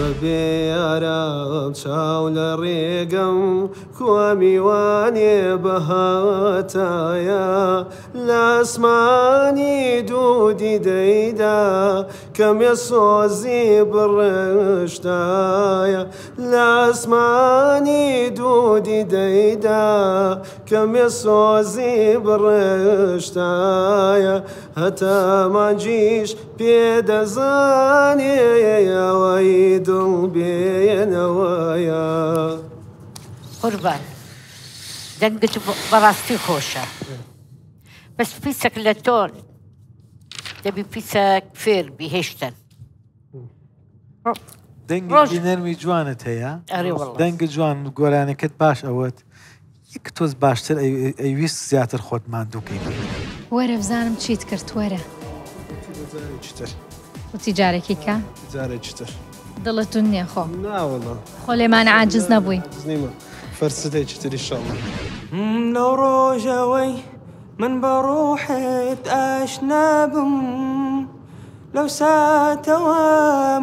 بەبێ ئارام چاو لە ڕێگەم کوا میوانێ بەهاتایە لە ئاسمانی دوو دیدەیدا کەمێ سۆزی بڕشتایە لە ئاسمانی دوو دیدەیدا کەمێ سۆزی بڕشتایە هەتا مانگیش پێدەزانێ ئەوەی دڵ بێنەوەیە. قوربان دەنگت بەڕاستی خۆشە بەس پیسەک لە تۆن دەبی پیسەک فێر بی هێشتن. دەنگێکی نەرمی جوانت هەیە دەنگ جوان گۆرانەکەت باش ئەوەت یەک تۆز باشتر ئەیویست زیاتر خۆت ماندووکەی. وەرە بزانم چیت کرد وەرە. وتی جارێکی کە؟ جارێکی تر. دڵت توند نییە خۆ؟ نا وەڵا. خۆ لێمان عاجز نەبووی؟ عاجز نیمە. فەرسدێکی تر ئیشەڵا. لەو ڕۆژەوەی من بە ڕۆحت ئاشنا بم لەو ساتەوە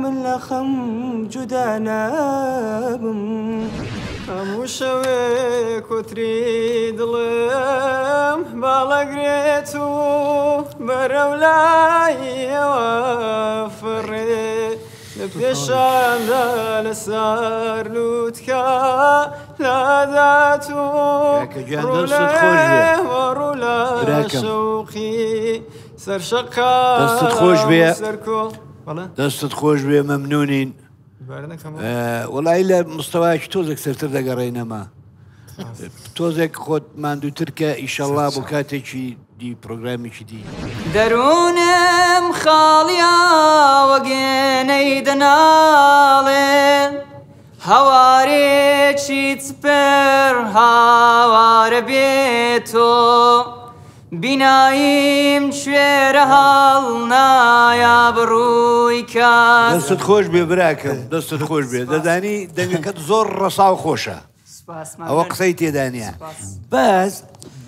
من لە خەم جودا نابم. هەموو شەوێ کۆتری دڵم باڵەگرێت و بەرەو لایەوە فڕێ لە پێشاندا لەسەر لووتکە لادات و ڕوو ڕوو لە شەوقی سەر شەقام دەستت خۆش بێ دەستت خۆش بێ مەمنونین. وەڵی لە مستەوایەکی تۆزێک سەرتر دەگەڕێینەما تۆزێک خۆت ماندووترکە ئیشەڵا بۆ کاتێکی دی پرۆگرامێکی دی. دەروونم خاڵیە وەگێنەی دەناڵێ هەوارێکی چپر هاوارە بێ تۆ بیناییم کوێرە هەڵنایا بڕووی کات. دەستت خۆش بێ براکەم دەستت خۆش بێ دەزانی دەنگەکەت زۆر ڕەسا و خۆشە ئەوە قسەی تێدا نییە بەس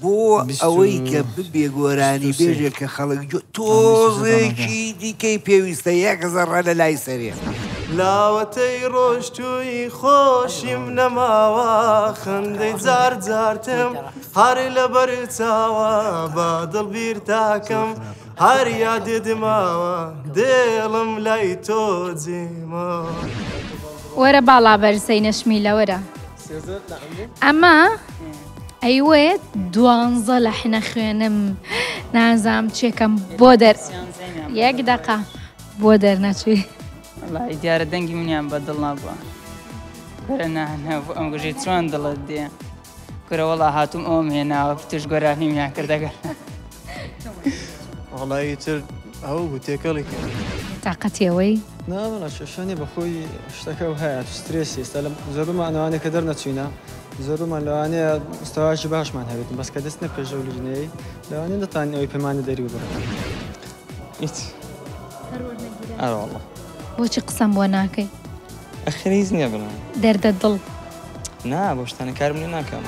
بۆ ئەوەی کە ببێ گۆرانی بێژێک کە خەڵک تۆزێکی دیکەی پێویستە یەک زەڕە لە لای سەرێ. لاوەتەی ڕۆشتووی خۆشیم نەماوە خەندەی جار جارتم هەر لەبەر چاوە بە دڵ بیرتاکەم هەر یادت ماوە دێڵم لای تۆ جێما. وەرە باڵا بەرزەی نەشمیلە وەرە ئەمە ئەیوێت دوانزە لە حنە خوێنم نازام چێکەم بۆ دەر یەک دەقە بۆ دەرنەچووی. وەڵی دیارە دەنگی منیان بە دڵ نابووە کورە نا نا بۆ ئەم گوژی چۆن دڵت دێ کورە وەڵا هاتووم ئەوم هێناوە توش گۆرانیمیان کردەگەر وەڵی تر ئەو بوو تێکەڵی کرد. تاقەتی ئەوەی؟ نا وەڵا کێشە نیە بەخۆی شتەکە و هەیە سترێسی ئێستا لە زۆربەمان ئەوانەی کە دەرنەچوینە زۆربەمان لەوانەیە مستەوایەکی باشمان هەبێت بەس کە دەچنە پێش ئەو لیژنەیەی لەوانەیە نەتوانین ئەوەی پێمانە دەری ببڕن. هیچ ئەرە وەڵا. بۆچی قسەم بۆ ناکەی؟ ئەخر هیچ نییە بڵێم. دەردە دڵ. نا بۆ شتانە کارم لێ ناکەم.